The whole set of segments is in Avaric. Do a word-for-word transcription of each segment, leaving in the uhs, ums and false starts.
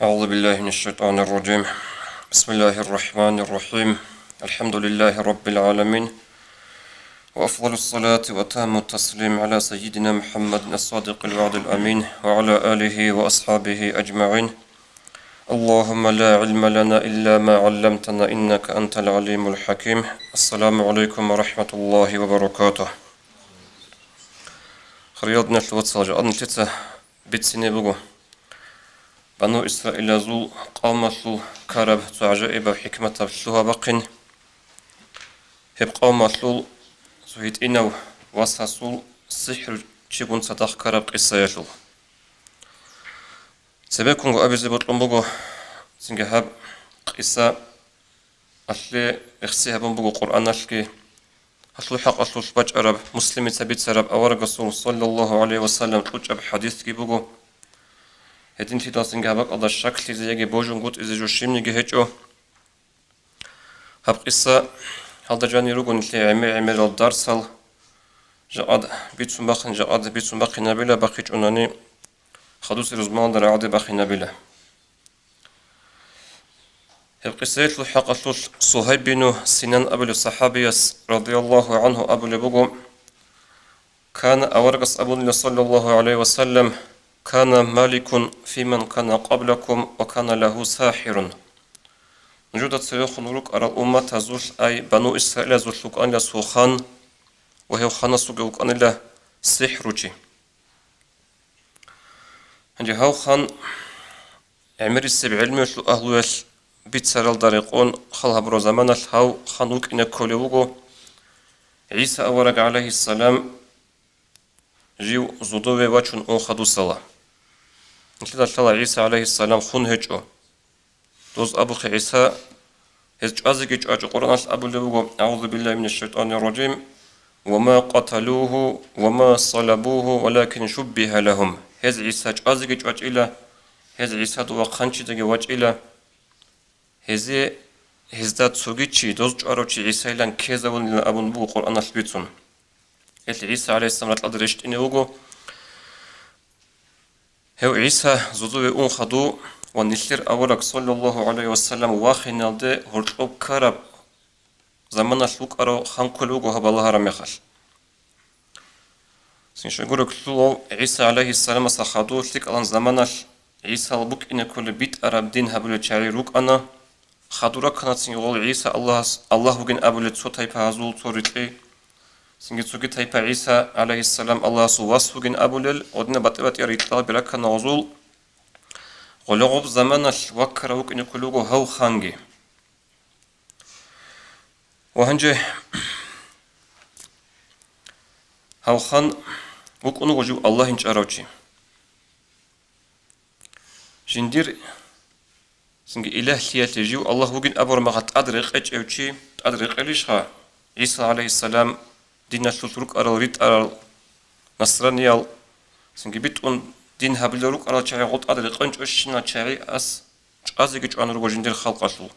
أعوذ بالله من الشيطان الرجيم. بسم الله الرحمن الرحيم. الحمد لله رب العالمين. وأفضل الصلاة وأتم التسليم على سيدنا محمد الصادق الوعد الأمين وعلى آله وأصحابه أجمعين. اللهم لا علم لنا إلا ما علمتنا إنك أنت العليم الحكيم. السلام عليكم ورحمة الله وبركاته. Хириял диналъул вацал, жакъа нилъеца бицине буго Бану Исраилазул къавмалъул ккараб цо гӀажаибаб хӀикматаб лъугьа-бахъин. Гьеб къавмалъул цо гьитӀинав васасул сихӀручигун цадахъ ккараб къисаялъул. Цебеккунго абизе бокьун буго цинги гьаб къиса. Алъе рехси гьабун буго Къуръаналъги, гьалъул хӀакъалъулъ бачӀараб Муслимица бицараб аварагасул саллаллагьу гӀалайгьи ва саллам кьучӀаб хӀадисги буго. Гьединлъидалцинги гьаб бакӀалда щаклъизе яги божунгутӀизе жо щибниги гьечӀо. Гьаб къиса гьалда жанир руго нилъее гӀемер-гӀемерал дарсал, жакъад бицун бахъин, жакъад бицун бахъинабила, бахъичӀунани хадусе рузманалда рагӀаде бахъинабила. Гьеб къисаялъул хӀакъалъулъ Сугьайб бину Синан абулев сахӀабияс, радияллагьу гӀангьу, абулеб буго: «Кана», аварагас абунила, саллаллагьу гӀалайгьи ва саллам: «Кана маликун фиман кана къаблакум ва кана лагьу сахӀирун». Нужеда цевехун рукӀарал умматазулъ, ай Бану Исраилазулъ, вукӀанила цо хан ва гьев ханасулги вукӀанила сихӀручи. Гьанже гьав хан гӀемерисеб гӀелмуялъул агьлуялъ бицаралда рекъон хал гьабураб заманалъ гьав хан вукӀине кколев вуго. ГӀиса авараг, гӀалайгьиссалам, жив зодове вачун ун хадусала. Нилъеда лъала ГӀиса, гӀалайгьиссалам, хун гьечӀо. Доз абухъе ГӀиса, гьез чӀвазеги чӀвачӀо. Къуръаналъ абулеб буго: «АгӀузу биллагьи минаш шайтӀанир ражим. Ва ма къаталугьу, ва ма салабугьу, валакин шуббигьа лагьум». Гьез ГӀиса чӀвазеги чӀвачӀила, гьез ГӀиса дова хъанчидаги вачӀила. Гьезие, гьезда цоги чи, доз чӀварав чи ГӀисайилан ккезавунилан абун буго Къуръаналъ бицун. Гьелъ ГӀиса, гӀалайгьиссалам, ракьалда рещтӀине вуго. Гьев ГӀиса зодове ун хадув ва нилъер авараг, саллаллагьу гӀалайгьи ва саллам, вахиналде гьоркьоб ккараб заманалъ вукӀарав хан кколев вуго гьаб балагьараб мехалъ. Цинги гурелъул гӀав ГӀиса, гӀалайгьиссаламасда хадув лъикӀалан заманалъ ГӀисал букӀине кколеб битӀараб дин гьабулел чагӀи рукӀана. Хадур ракканацин гъол ГӀиса Аллагьас, Аллагь вугин абулел цо тайпа гьазул цо рикьи. Цинги цоги тайпа ГӀиса, гӀалайгьиссалам, Аллагьасул вас вугин абулел, гъодинаб батӀи-батӀиял рикьалаби раккана гъозул. Гъолегъоб заманалъ ваккарав вукӀине кколев вуго гьав ханги. Ва гьанже гьав хан вукӀун вуго жив Аллагь инчӀарав чи. Жиндир цинги илагьлъиялъе жив Аллагь вугин абураб мехалъ тӀад рекъечӀев чи, тӀад рекъелищха, ГӀиса, гӀалайгьиссалам, диналъулъ рукӀарал ритӀарал насраниял, цинги битӀун дин гьабилел рукӀарал чагӀи гъол тӀад рекъончӀощинал чагӀи ас чӀвазеги чӀван руго жиндир халкъалъул.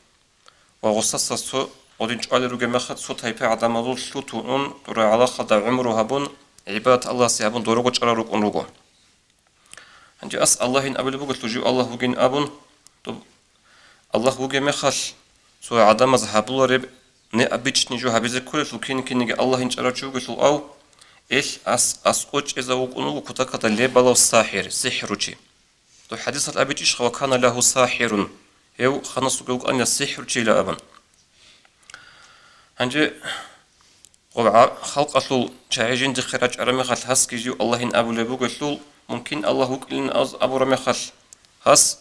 Ва гъосасда цо гъодин чӀвалел ругеб мехалъ цо тайпа гӀадамазул лъутун ун, тӀура гӀалахалда гӀумру гьабун, гӀибадат Аллагьасе гьабун дорого чӀварал рукӀун руго. Гьанже ас Аллагьин абулеб бугелъул жив Аллагь вугин абун, доб Аллагь вугеб мехалъ, цо гӀадамаз гьабулареб необычный жо гьабизе кколелъул, кин-кинеги Аллагь инчӀарав чи вугелъул ав, элъ ас аскӀов чӀезавукӀун вуго кутакалда лебалав сахӀир, сихӀручи. Доб хӀадисалъ абичӀищха: «Ва кана лагьу сахӀирун», гьев ханасулги вукӀанила сихӀручийила абун. Гьанже гъоб гӀа-, халкъалъул чагӀи жиндихъе рачӀараб мехалъ гьасги жив Аллагьин абулеб бугелъул, мумкин, Аллагь вукӀилин аз абураб мехалъ, гьас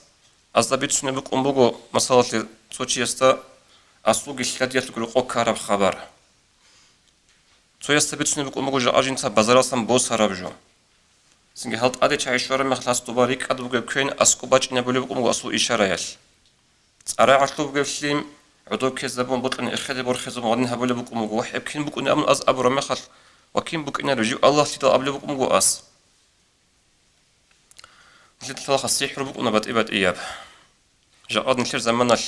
азда бицунеб букӀун буго, масалалъе, цо чиясда аслуги лъадиялъуг рокъо ккараб хабар. Цоясда бицунеб букӀун буго жакъа жинца базаралъан босараб жо. Цинги гьал тӀаде чагӀи щвараб мехалъ гьас доба рикӀкӀад бугеб квен аскӀоб бачӀинабулеб букӀун буго аслу ишараялъ. ЦӀарагӀалъуб бугеб лъим гӀодов ккезабун, бокьун эхеде борхизабун гъадин гьабулеб букӀун буго, ва гьеб кин букӀунеб абун аз абураб мехалъ, ва кин букӀинаро жив Аллагьлъидал абулеб букӀун буго ас. Нилъеда лъалаха сихӀру букӀуна батӀи-батӀияб. Жакъад нилъер заманалъ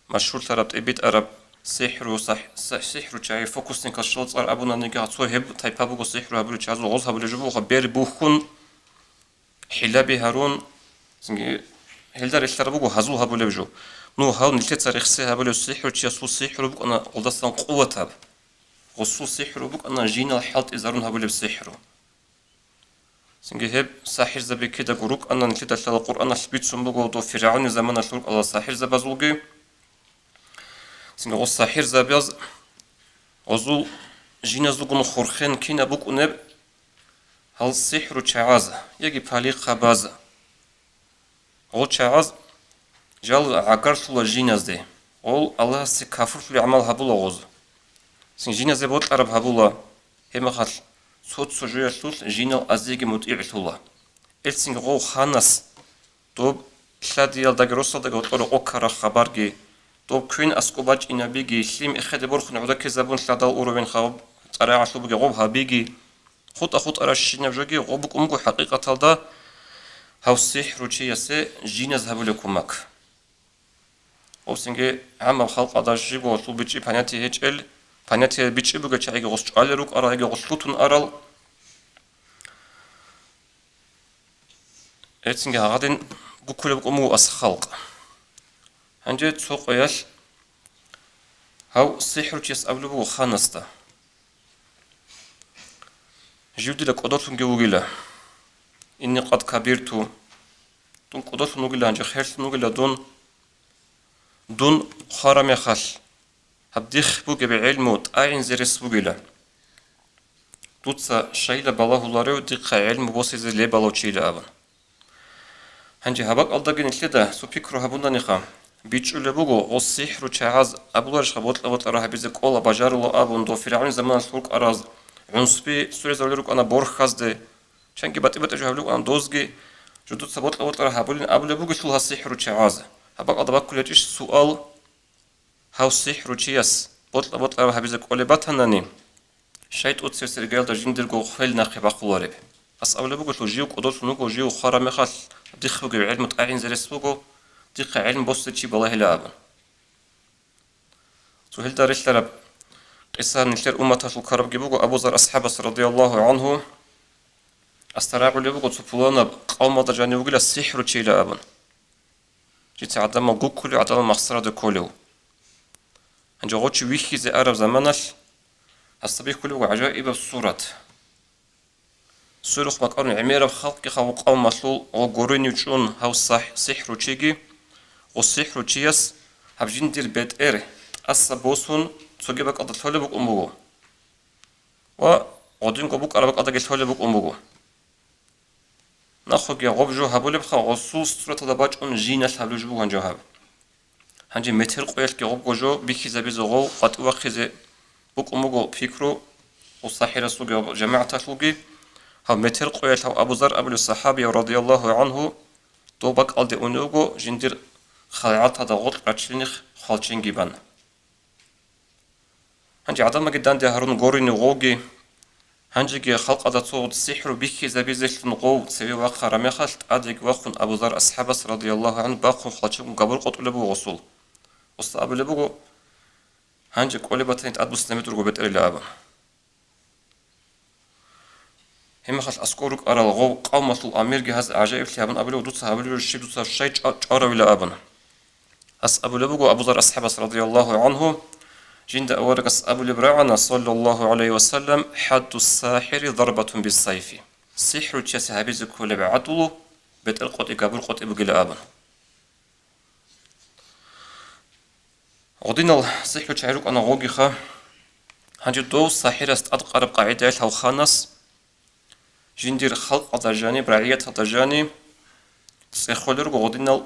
машгьурлъараб, тӀибитӀараб сихӀру, сах-, сах-, сихӀру чагӀи, фокусникал щал цӀар абунаниги, цо гьеб тайпа буго сихӀру гьабулел чагӀазул гъоз гьабулеб жо буго, бер бухьун, хӀилаби гьарун, цинги Гьелда релълъараб буго гьазул гьабулеб жо. Ну, гьав нилъеца рехсей гьабулев сихӀручиясул сихӀру букӀана гъолдасан къуватаб. Гъосул сихӀру букӀана жинал хӀалтӀизарун гьабулеб сихӀру. Цинги гьеб сахӀирзаби кидаго рукӀана, нилъеда лъала Къуръаналъ бицун буго дов ФиргӀавнил заманалъ рукӀала сахӀирзабазулги. Цинги гъос сахӀирзабаз гъозул жиназулгун хурхен кинаб букӀунеб гьал сихӀру чагӀаз яги палихъабаз. Гъол чагӀаз жал гӀагарлъула жиназде, гъол Аллагьасде кафурлъулеб гӀамал гьабула гъоз. Цин жиназе бокьараб гьабула, гьебмехалъ цо-цо жоялъулъ жинал азиеги мутӀигӀлъула. Элцинги гъов ханас доб лъадиялдаги росалдаги гьоркьор рокъо ккараб хабарги, доб квен аскӀоб бачӀинабиги, лъим эхеде борхун гӀодаккезабун лъадал уровень хаб цӀарагӀалъубги гъоб гьабиги, хутӀа-хутӀаращинаб жоги гъоб букӀун буго хӀакъикъаталда гьав сихӀручиясе жиназ гьабулеб кумак. Гъобцинги гӀаммаб халкъалда жибго гъолъул бичӀчӀи понятие гьечӀел, понятие бичӀчӀи бугел чагӀиги гъос чӀвалел рукӀарал яги гъос лъутун арал. Гьецинги гьагъадин гуккулеб букӀун буго ас халкъ. Гьанже цо къоялъ гьав сихӀручияс абулеб буго ханасда: «Жив дила кӀодолъунги вугила, инни къад кабирту, дун кӀодолъун вугила, гьанже херлъун вугила дун, дун хвара мехалъ, гьаб дихъ бугеб гӀелму тӀагӀинзе рес бугила. Дуца щайила балагьуларев дихъа гӀелму босизе лебалав чийила», — абун. Гьанже гьаб бакӀалдаги нилъеда цо пикру гьабунаниха, бичӀчӀулеб буго, гъос сихӀру чагӀаз абуларищха бокьа-бокьара гьабизе кӀола бажарула абун, дов ФиргӀавнил заманалъ рукӀараз гӀунсби сурезабулел рукӀана борхьазде, чанги батӀи-батӀи жо гьабулел рукӀана дозги, жо дуца бокьа-бокьара гьабулин абулеб бугелъул гьас сихӀру чагӀаз. Гьаб бакӀалда баккулечӀищ суал? Гьав сихӀручияс бокьа-бокьараб гьабизе кӀолеб батанани, шайтӀуцев сергиялда жиндирго хвел нахъе бахъулареб. Ас абулеб бугелъул, жив кӀодолъун вуго, жив хвара мехалъ, дихъ бугев гӀелму тӀагӀинзе рес буго, дихъа гӀелму босизе чи балагьила абун. Цо гьелда релълъараб къиса нилъер умматалъул ккарабги буго, Абу Зар асхӀабас радияллагьу гӀанхӀу, аста рагӀулеб буго цо пуланаб къавмалда жанив вугила сихӀручийила абун. Жица гӀадамал гуккулев, гӀадамал махсараде кколев. Гьанже гъочи вихьизе араб заманалъ гьасда бихьулеб буго гӀажаибаб сурат. Сверухъ бакӀарун гӀемераб халкъги гьав къавмалъул гъо гуринив чӀун гьав сахӀ-, сихӀручиги, гъо сихӀручияс гьаб жиндир бетӀер тӀаса босун цоги бакӀалда лъолеб букӀун буго ва гъодинго букӀараб бакӀалдаги лъолеб букӀун буго. Нахъеги гъоб жо гьабулебха, гъосул сураталда бачӀун жиналъ гьабулеб жо буган жо гьаб. Гьанже метер къоялъги гъобго жо бихьизабизе гъов къватӀивахъизе букӀун буго пикру, гъов сахӀирасулги ва жамагӀаталъулги. Гьав метер къоялъ гьав Абу Зар абулев сахӀабияв радияллагьу гӀанхӀу дов бакӀалде унев вуго жиндир халгӀаталда гъоркь раччинихъ хвалченги бан. Гьанже гӀадамаги данде гьарун гуринев гъовги, гьанжеги халкъалда цо сихӀру бихьизабизелъун гъов цеве вахъараб мехалъ, тӀадеги вахъун Абу Зар асхӀабас радияллагьу гӀанхӀу бахъун хвалчагун габур къотӀулеб буго гъосул. Гъосда абулеб буго: «Гьанже кӀолеб батани тӀадбуссинаб гьечӀого бетӀерила», — абун. Гьебмехалъ аскӀор рукӀарал гъов къавмалъул амирги гьаз гӀажаиблъи гьабун абулев: «Дуца гьабулеб жо щиб, дуца щай чӀва-, чӀваравила?» — абун. Ас абулеб буго Абу Зар асхӀабас радияллагьу гӀанхӀу, жинда аварагас абулеб рагӀана, саллаллагьу гӀалайгьи ва саллам: «ХӀаддус сахӀири зарбатун биссайфи». СихӀручиясе гьабизе кколеб гӀадлу бетӀер къотӀи габур къотӀи бугила абун. Гъодинал сихӀру чагӀи рукӀана гъогиха. Гьанже дов сахӀирас тӀадкъараб къагӀидаялъ гьав ханас жиндир халкъалда жаниб, рагӀияталда жаниб цӀехолел руго гъодинал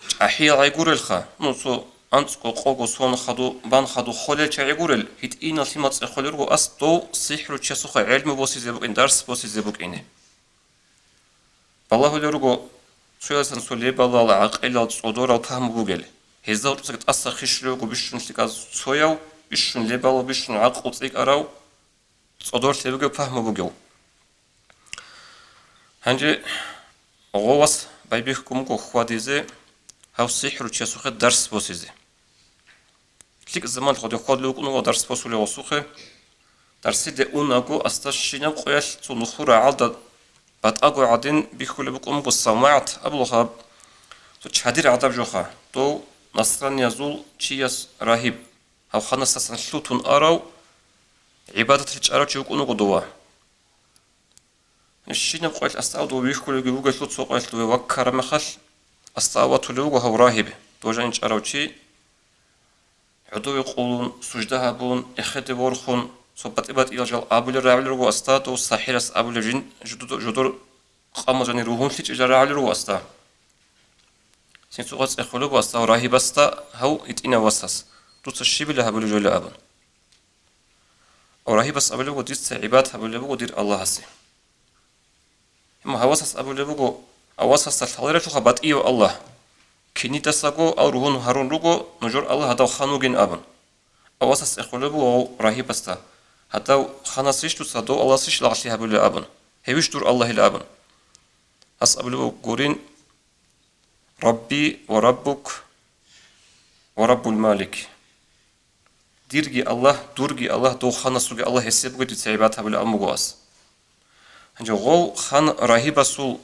чӀахӀиял гӀайгурелха, ну, цо анцӀго, къого, сон хаду, бан хаду холел чагӀи гурел, гьитӀинал лъимал цӀехолел руго ас дов сихӀру чиясухъа гӀелму босизе букӀин, дарс босизе букӀине. Балагьулел руго, цоясан цо лебалал, гӀакъилал, цӀодорал пагьму бугел. Гьезда гьоркьосаги тӀаса хищулев вуго бищун лъикӀав цояв, бищун лебалав, бищун гӀакълу цӀикӀкӀарав, цӀодорлъи бугев, пагьму бугев. Гьанже гъовас байбихьун буго хьвадизе гьав сихӀручиясухъе дарс босизе. ЛъикӀ заман гъоде хьвадулев вукӀун вуго дарс босулев гъосухъе. Дарсиде унаго, астащинаб къоялъ цо нухур рагӀалда батӀаго гӀадин бихьулеб букӀун буго самагӀат абулеб гьаб. Цо чадир гӀадаб жоха, дов насраниязул чияс рагьиб, гьав ханасдасан лъутун арав, гӀибадаталъе чӀарав чи вукӀун вуго дова. Щинаб къоялъ асдав дов вихьулевги вугелъул цо къоялъ дове ваккараб мехалъ, асдав ватулев вуго гьав рагьиб, дов жанив чӀарав чи, гӀодове къулун, сужда гьабун, эхеде ворхун, цо батӀи-батӀиял жал абулел рагӀулел руго асда, дов сахӀирас абулев жин жудо-, жодор къамал жанир ругьунлъичӀел жал рагӀулел руго асда. Цин цо къоялъ цӀехолеб буго асда рагьибасда гьав гьитӀинав васас, дуца щибила гьабулеб жойила абун. Рагьибас абулеб буго, дица гӀибадат гьабулеб буго дир Аллагьасе. Гьеб гьав васас абулеб буго, гьав васасда лъаларелъулха батӀияв Аллагь. Кинидасаго ал ругьун гьарун руго, нужер Аллагь гьадав хан вугин абун. Гьав васас цӀехолеб буго гьав рагьибасда, гьадав ханасищ дуца, дов Аллагьасищ лагълъи гьабулеб абун, гьевищ дур Аллагьила абун. Гьас абулеб буго гурин, Рабби ва Раббук ва Раббул Малик. Дирги Аллагь, дурги Аллагь, дов ханасулги Аллагь, гьесие буго дица гӀибадат гьабулеб абун буго гьас. Гьанже гъов хан рагьибасул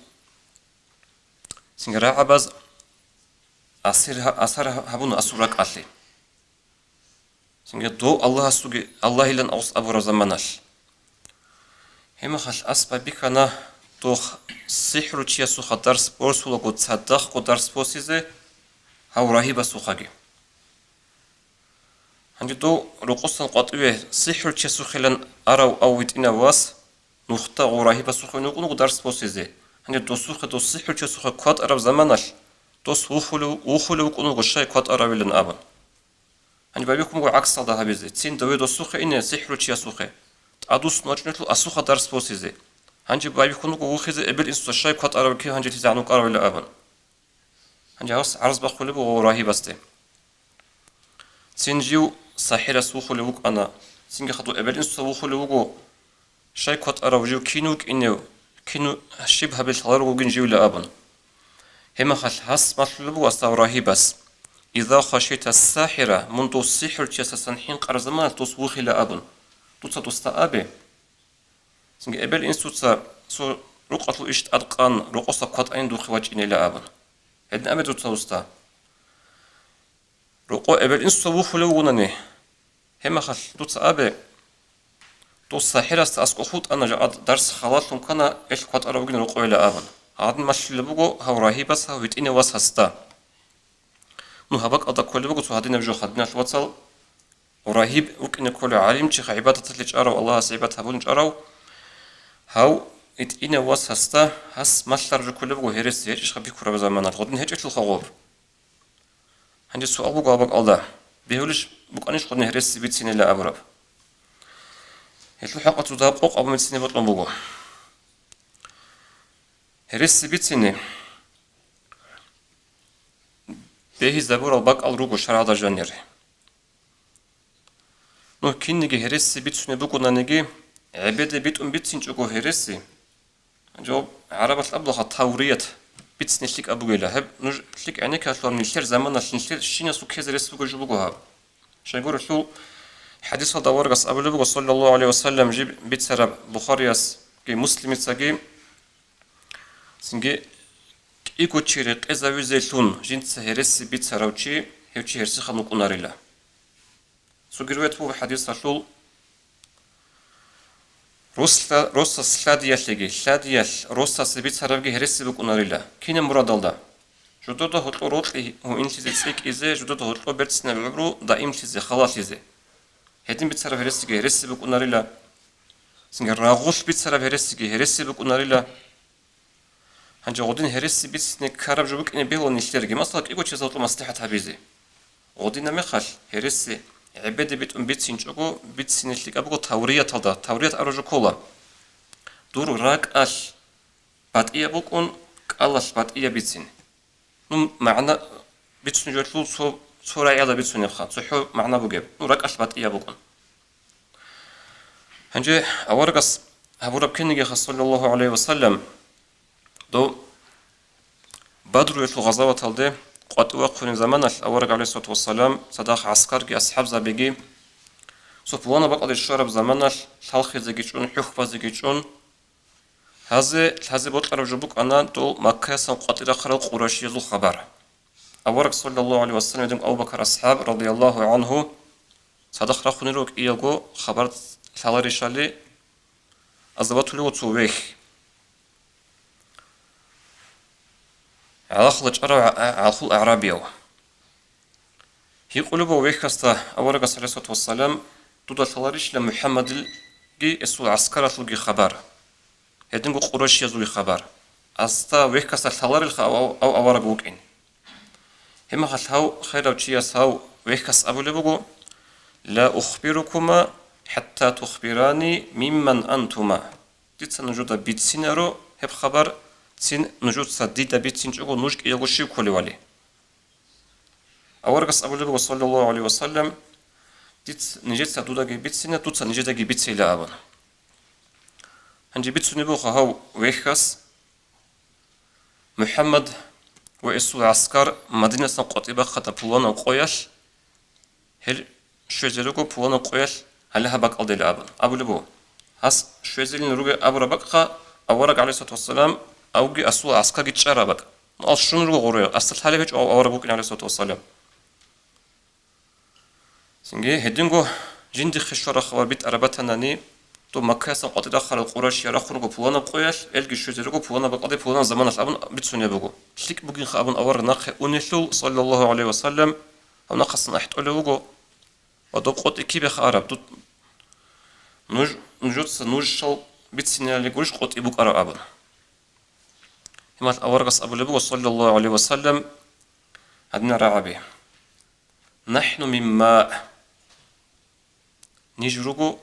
цинги рагӀабаз асир гьа-, асар гьабуна асул ракӀалъе. Цинги дов Аллагьасулги, Аллагьилан гьас абураб заманалъ. Гьеб мехалъ ас байбихьана дов сихӀручиясухъа дарс босулаго цадахъго дарс босизе гьав рагьибасухъаги. Гьанже дов рокъосан къватӀиве сихӀручиясухъилан арав гьав гьитӀинав вас нухда гъов рагьибасухъе вукӀун вуго дарс босизе. Гьанже досухъе, дов сихӀручиясухъе кватӀараб заманалъ, дос вухулев, вухулев вукӀун вуго, щай кватӀаравилан абун. Гьаниб байбихьун буго гӀаксалда гьабизе, цин дове досухъе ине сихӀручиясухъе, тӀадвуссун вачӀунелъул асухъа дарс босизе. Гьанже байбихьун буго вухизе эбел-инсуца, щай кватӀарав кив гьанже лъизе гьанив кӀаравила абун. Гьанже гьас гӀарз бахъулеб буго рагьибасде. Цин жив сахӀирас вухулев вукӀана, цинги хадув эбел-инсуца вухулев вуго, щай кватӀарав жив кин вукӀинев, кин щиб гьабил лъаларев вугин живила абун. Гьеб мехалъ гьас малъулеб буго асдав рагьибас, иза хашита сахӀира, мун дов сихӀручиясасан хӀинкъараб заманалъ дос вухила абун. Дуца досда абе. Цинги эбел-инсуца цо рукъалъул иш тӀадкъан рокъоса кватӀайин духъе вачӀинейила абун. Гьедин абе дуца досда. Рокъо эбел-инсуца вухулев вугонани, гьеб мехалъ дуца абе, дос сахӀирасда аскӀов хутӀана, жакъа дарс халалъун ккана, элъ кватӀарав вугин рокъойила абун. Гьадин малъулеб буго гьав рагьибас гьав гьитӀинав вас гьасда. Ну, гьаб бакӀалда кколеб буго цо гьадинаб жо, гьадиналъ вацал, рагьиб вукӀине кколев гӀалимчиха, гӀибадаталъе чӀарав, Аллагьас гӀибадат гьабун чӀарав, гьав гьитӀинав вас гьасда, гьас малъараб жо кколеб буго гьереси, гьечӀищха бихьураб заманалъ, гъодин гьечӀелъулха гъоб. Гьанже суал буго гьаб бакӀалда, бегьулищ букӀанищ гъодин гьереси бицинила абураб? Гьелъул хӀакъалъулъ дагьаб къокъ абун бицине бокьун буго. Гьереси бицине бегьизабурал бакӀал руго шаргӀалда жанир. Ну, кинниги гьереси бицунеб букӀунаниги, гӀебеде битӀун бицинчӀого гьереси, жо гӀарабалъ абулаха таврият, бицине лъикӀаб бугила. Гьеб нуж лъикӀ гӀенеккалъугьун, нилъер заманалъ нилъер щинасул ккезе рес буго жо буго гьаб. Щайгурелъул хӀадисалда аварагас абулеб буго, саллаллагьу гӀалайгьи ва саллам, жиб бицараб Бухариясги Муслимицаги, цинги кӀиго чи рекъезавизелъун жинца гьереси бицарав чи, гьев чи гьерсихъан вукӀунарила. Цоги риваят буго хӀадисалъул, росла-, росас лъадиялъеги, лъадиялъ росасе бицарабги гьереси букӀунарила. Кинаб мурадалда? Жодода гьоркьо рокьи гьуинлъизе цӀикӀкӀизе, жодода гьоркьо берцинаб гӀумру даимлъизе, халалъизе. Гьедин бицараб гьересиги гьереси букӀунарила. Цинги рагъулъ бицараб гьересиги гьереси букӀунарила. Гьанже гъодин гьереси бицине ккараб жо букӀине бегьула нилъерги, масала, кӀиго чиясда гьоркьо маслихӀат гьабизе. Гъодинаб мехалъ гьереси гӀебеде битӀун бицинчӀого, бицине лъикӀаб буго таврияталда, таврият абураб жо ккола. Дур ракӀалъ батӀияб букӀун, кӀалалъ батӀияб бицин. Ну, магӀна бицунеб жоялъул цо, цо рагӀиялда бицунебха, цохӀо магӀна бугеб, ну, ракӀалъ батӀияб букӀун. Гьанже аварагас гьабураб кинигиха, саллаллагьу гӀалайгьи ва саллам, дов Бадруялъул гъазаваталде къватӀив вахъунеб заманалъ авараг, гӀалайгьиссалату вассалам, цадахъ гӀаскарги асхӀабзабиги цо пуланаб бакӀалде щвараб заманалъ лъалхъизеги чӀун, хӀухьбазеги чӀун, гьазе лъазе бокьараб жо букӀана дол Маккаясан къватӀир рахъарал къурайшиязул хабар. Авараг, саллаллагьу гӀалайгьи ва саллам, гьедин Абу Бакар асхӀаб, радияллагьу гӀангьу, цадахъ рахунел руго кӀиялго хабар лъаларищали, азаватулев цо вехь. ГӀалахъла чӀарав гӀа-, гӀалхул агӀрабияв. Гьикъулеб буго вехьасда аварагас, гӀалайгьиссалату вассалам: «Дуда лъаларищила МухӀаммадилги гьесул гӀаскаралъулги хабар, гьединго къурайшиязулги хабар? Асда вехьасда лъаларелха ав-, ав-, ав авараг вукӀин». Гьебмехалъ гьав херав чияс гьав вехьас абулеб буго: «Ла ухбирукума хӀатта тухбирани мимман антума». Дица нужеда бицинаро гьеб хабар, цин нужеца дида бицинчӀого нуж кӀиялго щив кколевали? Аварагас абулеб буго, саллаллагьу гӀалайгьи ва саллам: «Диц-, нижеца дудаги бицина, дуца нижедаги бицейила», – абун. Гьанже бицунеб буго гьав вехьас: «МухӀаммад ва гьесул гӀаскар Мадинасан къватӀибе бахъана пуланав къоялъ, гьел щвезе руго пуланав къоялъ гьале гьаб бакӀалдейила», – абун. Абулеб буго, гьас щвезелин ругел абураб бакӀха авараг, гӀалайгьиссалату вассалам, авги гьесул гӀаскарги чӀараб бакӀ. Ну, ал щун руго гъоре, асда лъалеб гьечӀо авараг вукӀин, гӀалайгьиссалату вассалам. Цинги гьединго жиндихъе щвараб хабар битӀараб батанани, доб Маккаясан къватӀире рахъарал къурайшиял рахун руго пуланаб къоялъ, элги щвезе руго пуланаб бакӀалде пуланаб заманалъ абун бицунеб буго. ЛъикӀ бугинха абун авараг нахъе унелъул, саллаллагьу гӀалайгьи ва саллам, гьав нахъасан ахӀтӀолев вуго ва доб къватӀи кибеха араб, дуд-, нуж, нужеца нуж щал бицинарали гурищ къватӀи букӀараб абун. Гьебмехалъ аварагас абулеб буго, саллаллагьу гӀалайгьи ва саллам, гьадинал рагӀаби: «НахӀну мин ма». Ниж руго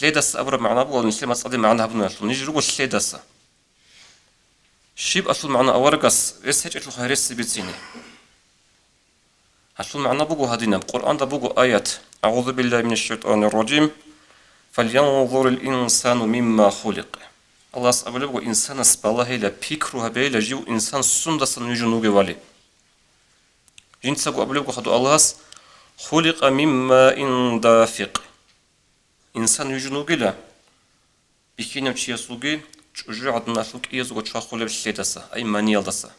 лъедаса абураб магӀна буго, нилъер мацӀалде магӀна гьабуналъул. Ниж руго лъедаса. Щиб алъул магӀна аварагас рес гьечӀелъулха гьереси бицине? Гьалъул магӀна буго гьадинаб, Къуръанда буго аят: «АгӀузу биллагьи минаш шайтӀанир ражим. Фальянзурил инсану мимма хуликъ». Аллагьас абулеб буго, инсанас балагьейила, пикру гьабейила, жив инсан сундасан вижун вугевали. Жинцаго абулеб буго хадув Аллагьас: «Хуликъа мимма индафикъ». Инсан вижун вугила бихьинав чиясулги чӀужугӀаданалъул кӀиязулго чвахулеб лъедаса, ай маниялдаса.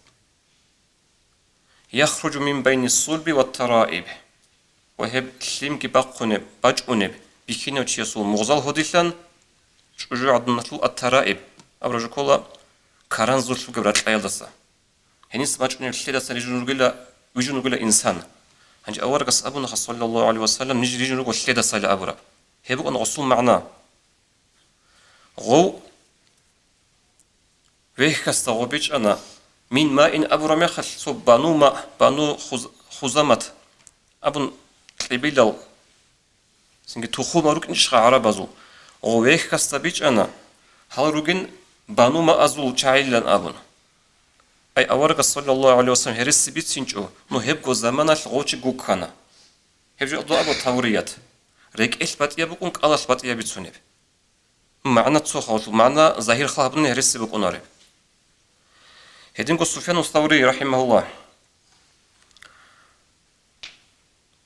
«Яхружу мин байни сулби ва тараиб». Ва гьеб лъимги бахъунеб, бачӀунеб бихьинав чиясул мугъзал гьодилъан чӀужугӀаданалъул ат-тараиб абураб жо ккола, каранзулъ бугеб ракьаялдаса. Гьениса бачӀунеб лъедаса рижун ругила, вижун вугила инсан. Гьанже аварагас абунаха, саллаллагьу гӀалайгьи ва саллам, ниж рижун руго лъедасайила абураб. Гьеб букӀана гъосул магӀна. Гъов вехьасда гъоб бичӀчӀана, мин маин абураб мехалъ цо бану ма, бану хуз-, хузамат абун кьибилал, цинги тухумал рукӀинчӀищха гӀарабазул. Гъов вехьасда бичӀчӀана, гьал ругин бану маазул чагӀилан абун. Ай аварагас, саллаллагьу гӀалайгьи ва саллам, гьереси бицинчӀо, ну гьебго заманалъ гъов чи гуккана. Гьеб жо абула таврият. РекӀелъ батӀияб букӀун, кӀалалъ батӀияб бицунеб. МагӀна цо халалъул, магӀна загьир халал гьабуни гьереси букӀунареб. Гьединго Суфьяну Саврий, рахӀимагьуллагь,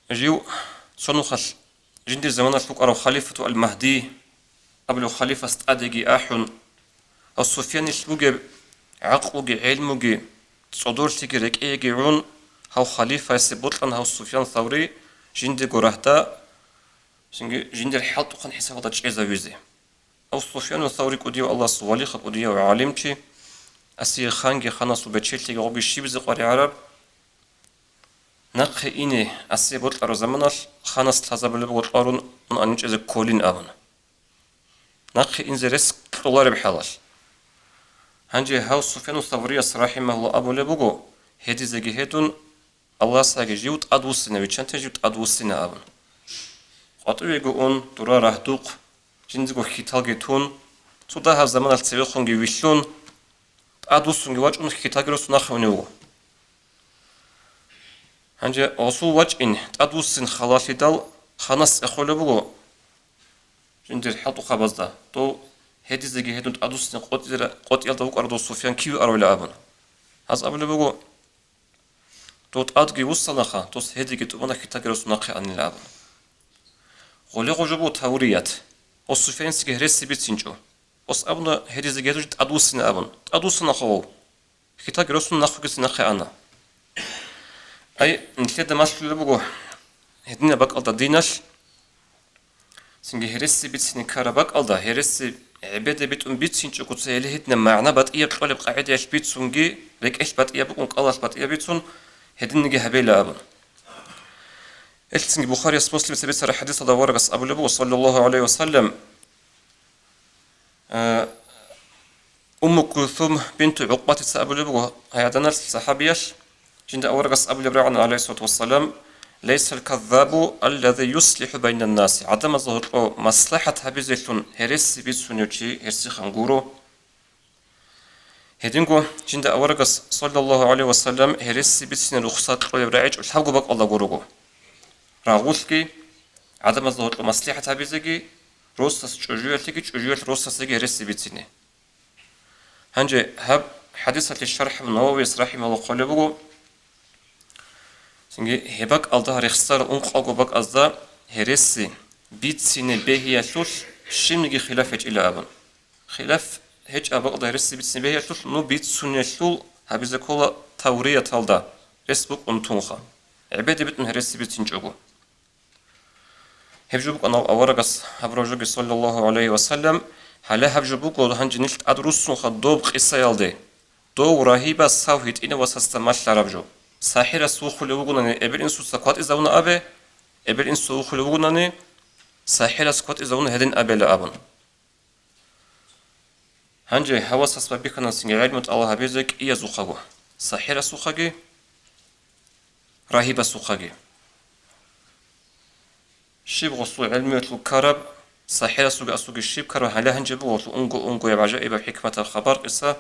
жив цо нухалъ жиндир заманалъ вукӀарав халифату ал-Магьди абулев халифас тӀадеги ахӀун, гьав Суфьянилъ бугеб гӀакълуги гӀелмуги, цӀодорлъиги рекӀееги гӀун, гьав халифасе бокьана гьав Суфьян Саврий жиндирго рагьда, цинги жиндир хӀалтӀухъан хӀисабалда чӀезавизе. Гьав Суфьяну Саври кӀудияв Аллагьасул валиха, кӀудияв гӀалимчи, асие ханги ханасул бечелъиги гъоги щибизе къваригӀараб, нахъе ине асие бокьараб заманалъ ханас лъазабулеб бокьарун ун аничӀезе кколин абун. Нахъе инзе рес кьолареб хӀалалъ. Гьанже гьав Суфьяну Саврияс, рахӀимагьуллагь, абулеб буго, гьедизеги гьедун, Аллагьасаги жив тӀадвуссина, виччанте жив тӀадвуссина абун. КъватӀивего ун, дура рагьдухъ, жиндирго хьиталги тун, цо дагьаб заманалъ цевехунги вилълъун, тӀадвуссунги вачӀун хьиталги росун нахъе унев вуго. Гьанже гъосул вачӀин тӀадвуссин халалъидал ханас цӀехолеб буго жиндир хӀалтӀухъабазда, дов гьедизеги гьедун тӀадвуссин къотӀира-, къотӀиялда вукӀарав дов Суфьян киве аравила абун. Гьаз абулеб буго, дов тӀадги вуссанаха, дос гьедиги тӀубана хьитаги росун нахъе анила абун. Гъоле гъожо буго таврият. Гъос Суфьянисеги гьереси бицинчӀо. Гъос абуна гьедизеги гьедуж тӀадвуссина абун. ТӀадвуссанаха гъов. Хьитаги росун нахъуги цин нахъе ана. Ай, нилъеда малъулеб буго, гьединаб бакӀалда диналъ, цинги гьереси бицине ккараб бакӀалда, гьереси гӀебеде битӀун бицинчӀого цо гьеле гьединаб магӀна батӀияб кьолеб къагӀидаялъ бицунги, рекӀелъ батӀияб букӀун, кӀалалъ батӀияб бицун, гьединниги гьабейила абун. Гьелъ цинги Бухарияс, Муслимица бицараб хӀадисалда аварагас абулеб буго, саллаллагьу гӀалайгьи ва саллам, э, Умму Кулсум бинту ГӀукъбатица абулеб буго, гьай гӀаданалъ сахӀабиялъ, жинда аварагас абулеб рагӀана, гӀалайгьиссалату вассалам: «Лайсал каззабу аллази юслихӀу байнан наси», гӀадамазда гьоркьоб маслахӀат гьабизелъун гьереси бицунев чи гьерсихан гуро. Гьединго жинда аварагас, саллаллагьу гӀалайгьи ва саллам, гьереси бицине рухсат кьолеб рагӀичӀо лъабго бакӀалда гурого: рагъулъги, гӀадамазда гьоркьоб маслихӀат гьабизеги, росас чӀужуялъеги, чӀужуялъ росасеги гьереси бицине. Гьанже гьаб хӀадисалъе шархӀ Нававияс рахӀимагьуллагь хъвалеб буго, цинги гьеб бакӀалда, рехсарал ункъабго бакӀазда гьереси бицине бегьиялъулъ щибниги хилаф гьечӀила абун. Хилаф гьечӀеб бакӀалда гьереси бицине бегьиялъулъ, ну, бицунелъул гьабизе ккола таврияталда, рес букӀун тунха, гӀебеде битӀун гьереси бицинчӀого. Гьеб жо букӀана аварагас гьабураб жоги, саллаллагьу гӀалайгьи ва саллам. Гьале гьаб жо буго гьанже нилъ тӀад руссунха доб къисаялде, дов рагьибас гьав гьитӀинав васасда малъараб жо. СахӀирас вухулев вугони, эбел-инсуца кватӀизавуна абе, эбел-инсуца вухулев вугони, сахӀирас кватӀизавуна гьедин абейила абун. Гьанже гьав васас байбихьана цинги гӀелму тӀалаб гьабизе кӀиязухъаго, сахӀирасухъаги, рагьибасухъаги. Щиб гъосул гӀелмуялъул ккараб, сахӀирасулги асулги щиб ккараб, гьале гьанже буго гъолъул унго-унгояб гӀажаибаб хӀикматаб хабар, къиса.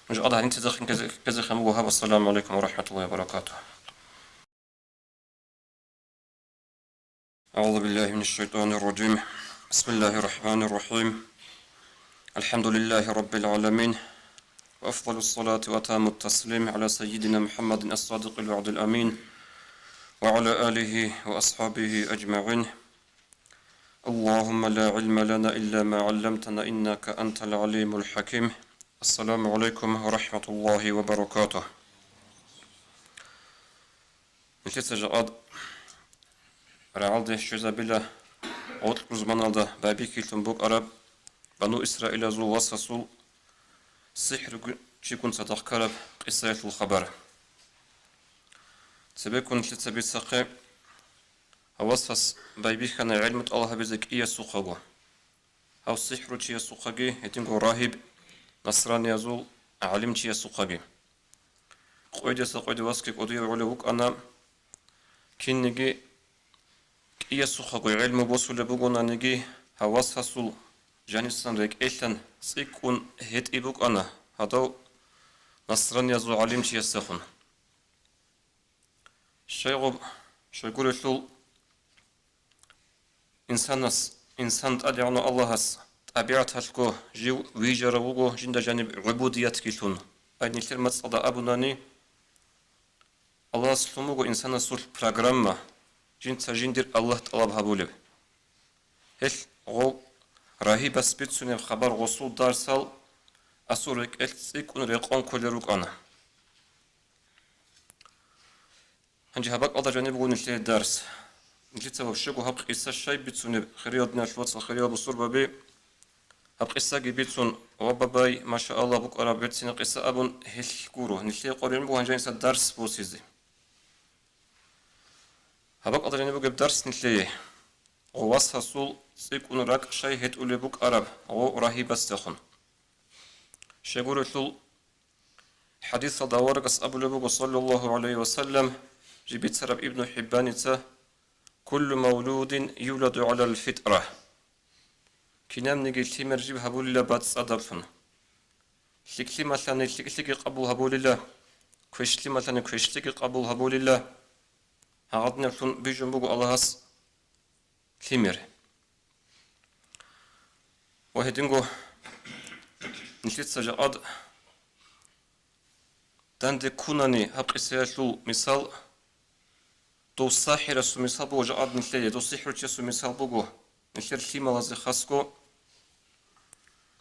Нуж гьадин гьаниб цинги гьезехъин буго гьаб. Ассаламу гӀалайкум ва рахӀматуллагьи ва баракатугь. أعوذ بالله من الشيطان الرجيم. بسم الله الرحمن الرحيم. الحمد لله رب العالمين. وأفضل الصلاة وأتم التسليم على سيدنا محمد الصادق الوعد الأمين وعلى آله وأصحابه أجمعين. اللهم لا علم لنا إلا ما علمتنا إنك أنت العليم الحكيم. السلام عليكم ورحمة الله وبركاته. Нилъеца жакъа рагӀалде щвезабила гъоркь рузманалда байбихьилъун букӀараб Бану Исраилазул васасул сихӀручигун цадахъ ккараб къисаялъул хабар. Цебеккун нилъеца бицахъе, гьав васас байбихьана гӀелму тӀалаб гьабизе кӀиясухъаго. Гьав сихӀручиясухъаги, гьединго рагьиб, насраниязул гӀалимчиясухъаги. Къойдаса къойде васги кӀудияв гӀолев вукӀана. Кинниги кӀиясухъаго гӀелму босулеб бугонаниги, гьав васасул жанисан рекӀелъан цӀикӀкӀун гьетӀи букӀана гьадав насраниязул гӀалимчиясдехун. Щайгъуб, щайгурелъул инсанас, инсан ТӀадегӀанав Аллагьас тӀабигӀаталъго жив вижарав вуго жинда жаниб гӀубудиятги лъун. Ай, нилъер мацӀалда абунани, Аллагьас лъун буго инсанасулъ программа, жинца жиндир Аллагь тӀалаб гьабулеб. Гьелъ гъов рагьибас бицунеб хабар гъосул дарсал асул рекӀелъ цӀикӀкӀун рекъон кколел рукӀана. Гьанже гьаб бакӀалда жаниб буго нилъее дарс. Нилъеца вообще-го гьаб къиса щай бицунеб, хириял диналъул вацал, хириял бусурбаби, гьаб къисаги бицун, ва бабай, машааллагь, букӀараб берцинаб къиса абун гьелъ гуро. Нилъее къваригӀун буго гьанже гьениса дарс босизе. Гьаб бакӀалда жаниб бугеб дарс нилъее. Гъов васасул цӀикӀкӀун ракӀ щай гьетӀулеб букӀараб гъов рагьибасдехун. Щайгурелъул хӀадисалда аварагас абулеб буго, саллаллагьу гӀалайгьи ва саллам, жиб бицараб Ибну ХӀиббаница: «Куллу мавлудин юладу гӀалал фитӀра». Кинабниги лъимер жиб гьабулила бацӀцӀадаблъун. ЛъикӀлъи малъани лъикӀлъиги къабул гьабулила, квешлъи малъани квешлъиги къабул гьабулила. Гьагъадинаблъун бижун буго Аллагьас лъимер. Ва гьединго нилъеца жакъад данде ккунани гьаб къисаялъул мисал, дов сахӀирасул мисал буго жакъад нилъее, дов сихӀручиясул мисал буго, нилъер лъималазе хасго,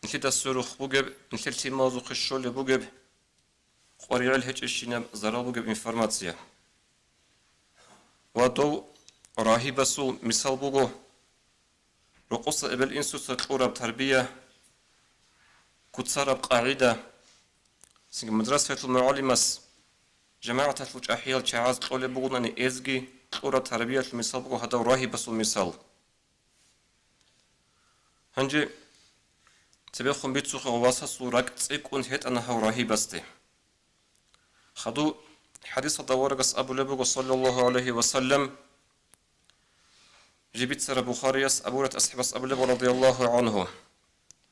нилъеда сверухъ бугеб, нилъер лъималазухъе щолеб бугеб, къваригӀел гьечӀебщинаб зарал бугеб информация. Ва дов рагьибасул мисал буго: рокъоса эбел-инсуца кьураб тарбия, куцараб къагӀида, цинги мадрасаялъул мугӀалимас жамагӀаталъул чӀахӀиял чагӀаз кьолеб бугони эзги, кьураб тарбиялъул мисал буго гьадав рагьибасул мисал. Гьанже цебехун бицухъе, васасул ракӀ цӀикӀкӀун гьетӀана гьав рагьибасде. Хадуб хӀадисалда аварагас абулеб буго, саллаллагьу гӀалайгьи ва саллам, жиб бицараб Бухарияс, Абу Гьурайрат асхӀабас абулеб буго, радияллагьу гӀангьу,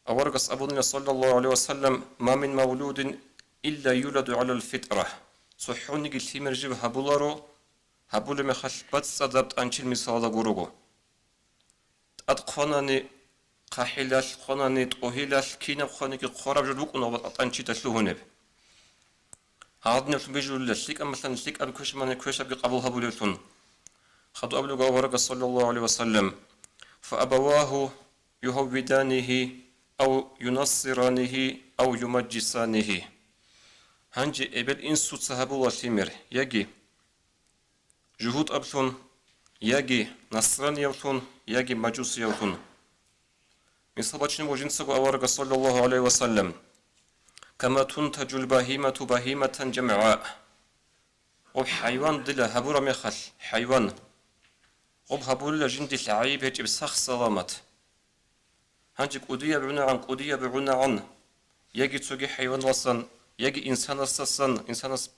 аварагас абунила, саллаллагьу гӀалайгьи ва саллам: «Ма мин мавлудин илла юладу гӀалал фитӀра». ЦохӀониги лъимер жиб гьабуларо, гьабулеб мехалъ бацӀцӀадаб тӀанчил мисалда гурого. ТӀад хъванани, хъахӀилалъ хъванани, тӀогьилалъ, кинаб хъваниги хъвараб жо букӀуна ва тӀанчида лъугьунеб. Гьадинаблъун бижулила, лъикӀаб малъани лъикӀаб, квешаб малъани квешабги къабул гьабулевлъун. Хадуб абулеб буго аварагас, саллаллагьу гӀалайгьи ва саллам: «Фа абавагьу югьаввиданигьи, ав юнассиранигьи, ав юмаджисанигьи». Гьанже эбел-инсуца гьабула лъимер, яги жугьутӀаблъун, яги насраниявлъун, яги мажусиявлъун. Мисал бачине буго жинцаго аварагас, саллаллагьу гӀалайгьи ва саллам: «Кама тунтажул багьимату багьиматан жамгӀа». Гъоб хӀайван дила гьабураб мехалъ, хӀайван, гъоб гьабулила жиндилъ гӀайиб гьечӀеб сах-саламат. Гьанже кӀудияб гӀунагӀан, кӀудияб гӀунагӀан, яги цоги хӀайваналдасан, яги инсанасдасан, инсанас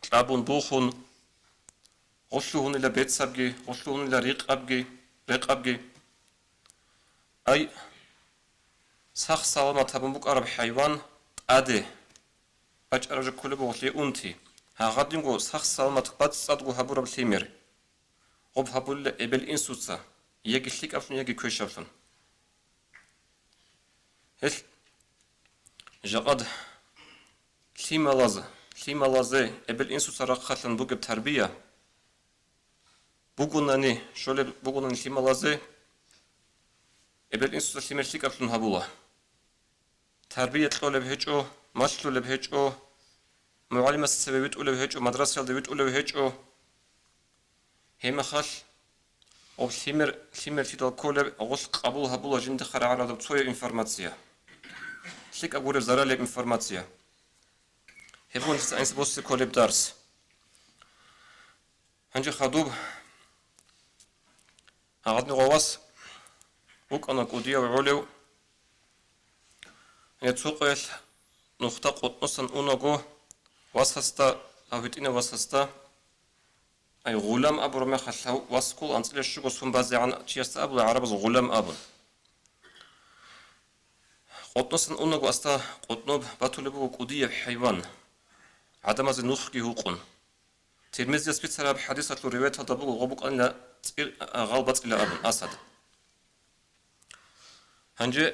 кьабун бухун, гъолъугьунила бецабги, гъолъугьунила рикъабги, рекъабги. Ай, сах-саламат гьабун букӀараб хӀайван тӀаде бачӀараб жо кколеб буго лъе унти, гьагъадинго сах-саламат бацӀцӀадго гьабураб лъимер. Гъоб гьабулила эбел-инсуца, яги лъикӀаблъун, яги квешаблъун. Гьелъ жакъад лъималаз-, лъималазе эбел-инсуца рахъалъан бугеб тарбия бугунани, щолеб бугунани лъималазе, эбел-инсуца лъимер лъикӀаблъун гьабула. Тарбия кьолеб гьечӀо, малъулеб гьечӀо, мугӀалимас цебе витӀулев гьечӀо, мадрасаялда витӀулев гьечӀо. Гьебмехалъ гъоб лъимер, лъимер лъидал кколеб гъолъ къабул гьабула жиндихъа рагӀаралда цояб информация, лъикӀаб гуреб заралияб информация. Гьеб буго нилъеца гӀинса босе кколеб дарс. Гьанже хадуб гьагъадни гъов вас вукӀана кӀудияв гӀолев. Гьанже цо къоялъ нухда къотӀносан унаго васасда, гьав гьитӀинав васасда, ай, гъулам абураб мехалъ, гьав васкул анцӀила щуго сон базегӀан чиясда абула гӀарабаз гъулам абун. КъотӀносан унаго асда къотӀноб батулеб буго кӀудияб хӀайван, гӀадамазе нухги гьукъун. Тирмизияс бицараб хӀадисалъул риваяталда буго, гъоб букӀанила цӀир, а, гъал бацӀила абун, асад. Гьанже,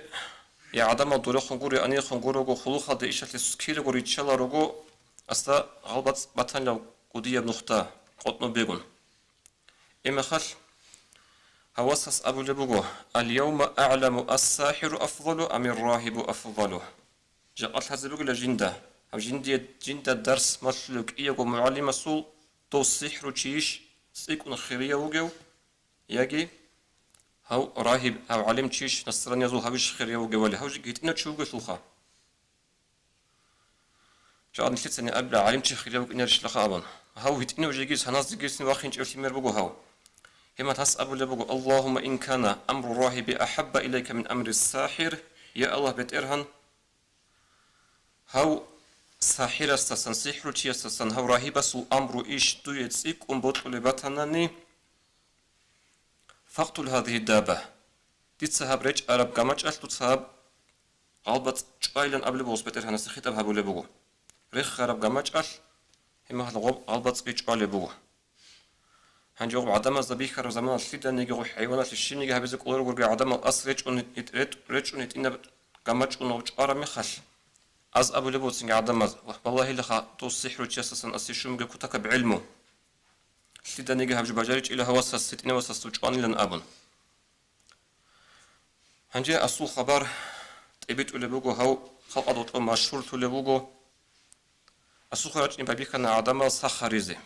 я гӀадамал дурехун гури, анихун гурого, хъулухъалде ишалъе кираго риччаларого, асда гъал бацӀ батанила кӀудияб нухда къотӀноб бегун. Гьебмехалъ гьав васас абулеб буго: «Ал-явма а'ламу ас-сахиру афзалу ам ир-рагьибу афзалу». Жакъа лъазе бугила жинда, гьав жиндие, жинда дарс малъулев кӀиявго мугӀалимасул, дов сихӀручийищ цӀикӀкӀун хирияв вугев, яги гьав рагьиб, гьав гӀалимчийищ, насраниязул гьавищ хирияв вугевали, гьав жеги гьитӀинав чи вугелъулха. Жагъа нилъецани абила, гӀалимчи хирияв вукӀинарищ лъаха абун. Гьав гьитӀинав жеги саназеги гьесин вахинчӀев лъимер буго гьав. Гьебмехалъ гьас абулеб буго: «Аллагьумма ин кана амру рагьиби ахӀабба илайка мин амри сахир», я Аллагь, БетӀергьан, гьав сахӀирасдасан, сихӀручиясдасан, гьав рагьибасул амру иш дуе цӀикӀкӀун бокьулеб батанани, «Факътул гьадигьи дабба», дица гьаб речӀараб гамачӀалъ дуца гьаб гъалбацӀ чӀвайилан абулеб буго, БетӀергьанасе хитӀаб гьабулеб буго. Рехараб гамачӀалъ гьебмехалъ гъоб гъалбацӀги чӀвалеб буго. Гьанже гъоб гӀадамазда бихьараб заманалъ лъиданиги гъоб хӀайваналъе щибниги гьабизе кӀоларого, гӀадамал ас речӀун, рет-, речӀун гьитӀинаб гамачӀун гъоб чӀвараб мехалъ, аз абулеб буго цинги гӀадамаз: «Валлагьилаха, дов сихӀручиясдасан асе щун бугеб кутакаб гӀелму. Лъиданиги гьаб жо бажаричӀила гьав васас, гьитӀинав васас дов чӀванилан», – абун. Гьанже асул хабар тӀибитӀулеб буго, гьав халкъалда гьоркьоб машгьурлъулеб буго. Асухъе рачӀине байбихьана гӀадамал сах гьаризе.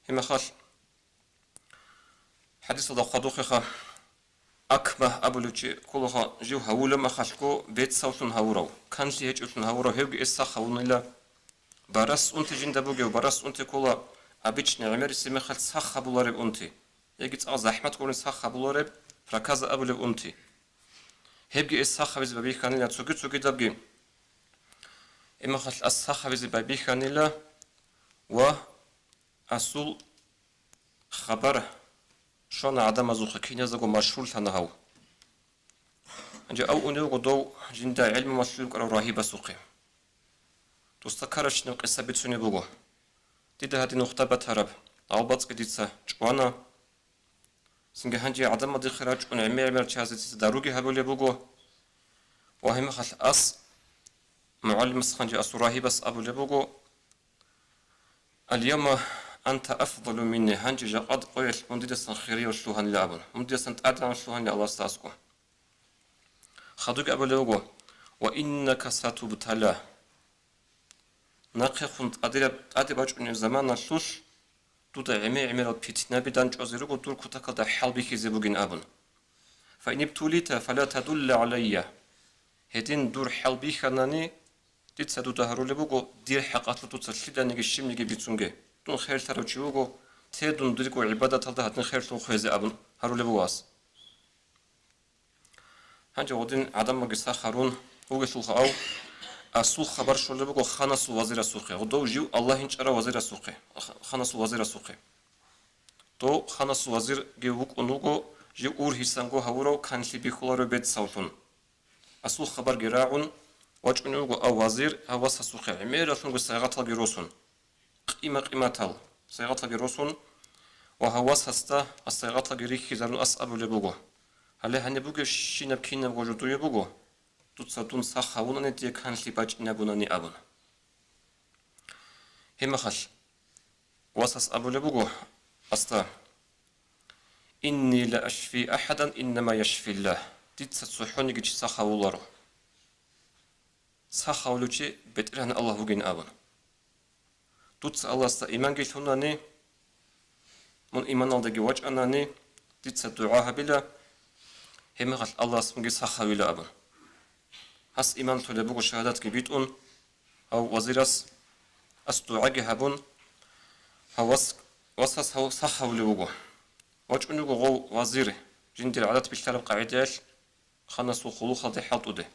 Гьебмехалъ ХӀадисалда хъвадухъеха, Акмагь абулев чи кколаха жив гьавулеб мехалъго бецавлъун гьавурав, канлъи гьечӀевлъун гьавурав, гьевги эс сах гьавунила. Барас унти жинда бугев, барас унти ккола обычный гӀемерисеб мехалъ сах гьабулареб унти, яги цӀакъ захӀмат гурони сах гьабулареб, проказа абулеб унти. Гьебги эс сах гьабизе байбихьанила цоги-цогидабги. Гьеб мехалъ ас сах гьабизе байбихьанила ва асул хабар щвана гӀадамазухъе, киназдаго машгьурлъана гьав. Гьанже ав унев вуго дов жинда гӀелму малъулеб вукӀарав рагьибасухъе. Досда ккарабщинаб къиса бицунеб буго. Дида гьадин нухда батараб, гьал бацӀцӀи дица чӀвана. Цинги гьанже гӀадамал дихъе рачӀун гӀемер-гӀемерал чиясда дица даруги гьабулеб буго. Ва гьеб мехалъ ас, мугӀалимас гьанже асул рагьибас абулеб буго: «Аль-явма анта афдалу минни», гьанже жакъа къоялъ мун дидасан хириявлъугьанила абун, мун дидасан тӀадегӀанлъугьанила Аллагьасда аскӀо. Хадуги абулеб буго: «Ва иннака сатубтала». Нахъехун тӀадираб, тӀаде бачӀунеб заманалъулъ дуда гӀемер-гӀемерал питнаби данчӀвазе руго дур кутакалда хӀалбихьизе бугин абун. «Фаинибтулита фала тадулла гӀалайя». Гьедин дур хӀалбихьанани, дица дуда гьарулеб буго, дир хӀакъалъулъ дуца лъиданиги щибниги бицунге. Дун херлъарав чи вуго, те дун дирго гӀибадаталда гьадин херлъун хвезе абун гьарулеб буго ас. Гьанже гъодин гӀадамалги сах гьарун вугелъулха ав, асул хабар щолеб буго ханасул вазирасухъе, гъодов жив Аллагь инчӀарав вазирасухъе, х-, ханасул вазирасухъе. Дов ханасул вазирги вукӀун вуго, жив ургьисанго гьавурав канлъи бихьуларев бецавлъун. Асул хабарги рагӀун, вачӀунев вуго ав вазир гьав васасухъе гӀемералъунго сайгъаталги росун, къима-къиматал сайгъаталги росун ва гьав васасда гьас сайгъаталги рихьизарун ас абулеб буго: «Гьале гьаниб бугебщинаб кинабго жо дуе буго, дуца дун сах гьавунани дие канлъи бачӀинабунани», – абун. Гьеб мехалъ васас абулеб буго асда: «Инни ла ашфи ахӀадан, иннама яшфиллагь», дица цохӀониги чи сах гьавуларо. Сах гьавулев чи БетӀергьан Аллагь вугин абун. Дуца Аллагьасда иманги лъунани, мун иманалдаги вачӀанани, дица дугӀа гьабила, гьеб мехалъ Аллагьас мунги сах гьавила абун. Гьас иман лъолеб буго шагьадатги битӀун, гьав вазирас ас дугӀаги гьабун, гьав вас, васас гьав сах гьавулев вуго. ВачӀунев вуго гъов вазир, жиндир гӀадат бихьараб къагӀидаялъ, ханасул хъулухъалде хӀалтӀуде.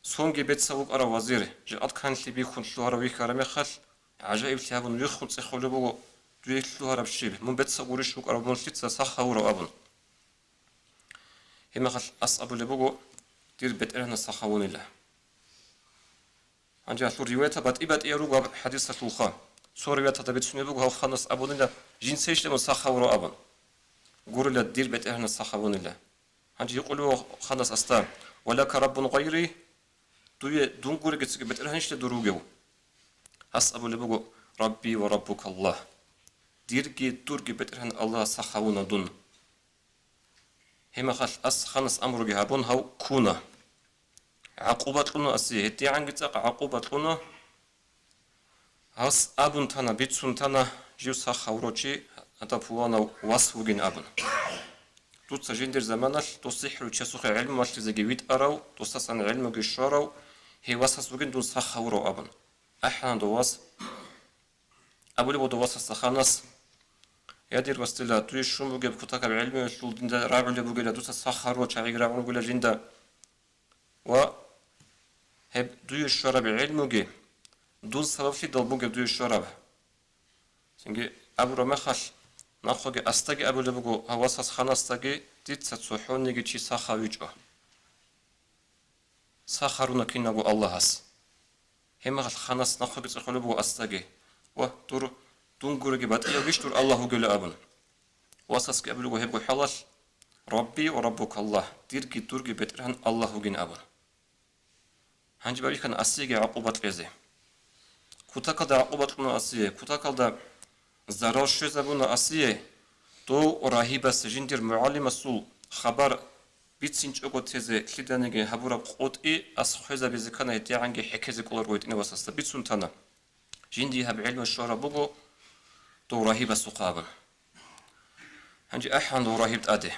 Сонги бецав вукӀарав вазир, жакъа канлъи бихьун лъугьарав вихьараб мехалъ, гӀажаиблъи гьабун виххун цӀехолеб буго: «Дуе лъугьараб щиб? Мун бецав гурищ вукӀарав, мун лъица сах гьавурав?» – абун. Гьеб мехалъ ас абулеб буго: «Дир БетӀергьанас сах гьавунила». Гьанже гьалъул риваятал батӀи-батӀиял руго гьаб хӀадисалъулха. Цо риваяталда бицунеб буго, гьав ханас абунила: «Жинцайищ мун сах гьавурав?» – абун. Гурила: «Дир БетӀергьанас сах гьавунила». Гьанже гьикъулев ханас асда: «Ва лака раббун гъайри?» Дуе дун гуребги цоги бетӀергьанищ дур вугев? Гьас абулеб буго: «Рабби ва раббука Аллагь». Дирги дурги БетӀергьан Аллагьас сах гьавуна дун. Гьеб мехалъ ас ханас амруги гьабун, гьав ккуна. ГӀакъуба кьуна асие, гьедигӀанги цӀакъ гӀакъуба кьуна. Гьас абун тана, бицун тана, жив сах гьавурав чи гьадаб пуланав вас вугин абун. Дуца жиндир заманалъ дос сихӀручиясухъе гӀелму малъизеги витӀарав, досдасан гӀелмуги щварав, гьев васас вугин дун сах гьавурав абун. АхӀана дов вас. Абулеб буго дов васасда ханас: «Я, дир вас, дила, дуе щун бугеб кутакаб гӀелмуялъул динда рагӀулеб бугила, дуца сах гьарурал чагӀиги рагӀун ругила жинда. Ва гьеб дуе щвараб гӀелмуги дун сабаблъидал бугеб дуе щвараб». Цинги абураб мехалъ, нахъеги асдаги абулеб буго гьав васас ханасдаги: «Дица цохӀониги чи сах гьавичӀо». Сах гьаруна киналго Аллагьас. Гьеб мехалъ ханас нахъеги цӀехолеб буго асдаги: «Ва, дур, дун гуреги батӀиявгищ дур Аллагь вугила», – абун. Васасги абулеб буго гьебго хӀалалъ: «Рабби ва раббука Аллагь, дирги дурги БетӀергьан Аллагь вугин», – абун. Гьанже байбихьана асиеги гӀакъуба кьезе. Кутакалда гӀакъуба кьуна асие, кутакалда зарал щвезабуна асие, дов рагьибас жиндир мугӀалимасул хабар бицинчӀого тезе лъиданиги гьабураб къотӀи ас хвезабизе ккана, гьедигӀанги хӀекезе кӀоларого гьитӀинаб васасда бицун тана. Жиндие гьаб гӀелму щвараб буго дов рагьибасухъа абун. Гьанже ахӀана дов рагьиб тӀаде.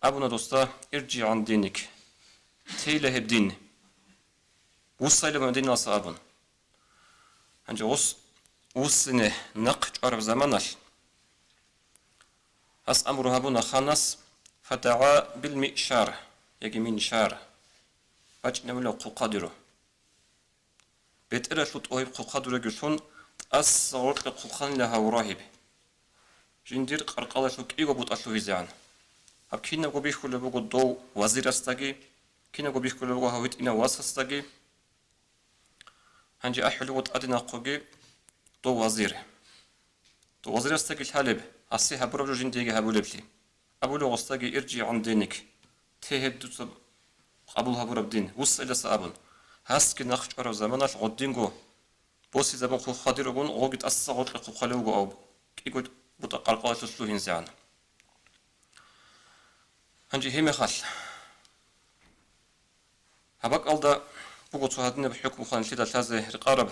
Абуна досда: «Иржи гӀан диник». Тейила гьеб дин. Вуссайила мун диналъа абун. Гьанже гъос вуссине нахъ чӀвараб заманалъ гьас амру гьабуна ханас: «ФадагӀа бил мишар», яги миншар. БачӀинабула хъулхъадиру. БетӀералъул тӀогьиб хъулхъадураги лъун, тӀаса гъоркье хъулхъанила гьав рагьиб. Жиндир къаркъалалъул кӀиго бутӀа лъугьизегӀан. Гьаб кинабго бихьулеб буго дов вазирасдаги, кинабго бихьулеб буго гьав гьитӀинав васасдаги. Гьанже ахӀулев вуго тӀаде нахъоги дов вазир. Дов вазирасдаги лъалеб, гьасие гьабураб жо жиндиеги гьабулеблъи. Абулев гъосдаги: «Иржи гӀан диник». Те гьеб дуца къабул гьабураб дин, вуссайиласа абун. Гьасги нахъ чӀвараб заманалъ гъодинго босизабун хъулхъадир ругун, гъоги тӀаса гъоркье хъулхъалев вуго ав кӀиго бутӀа къаркъалалъулъ лъугьинзегӀан. Гьанже гьеб мехалъ гьаб бакӀалда буго цо гьадинаб хӀукму ханлъида лъазе рекъараб.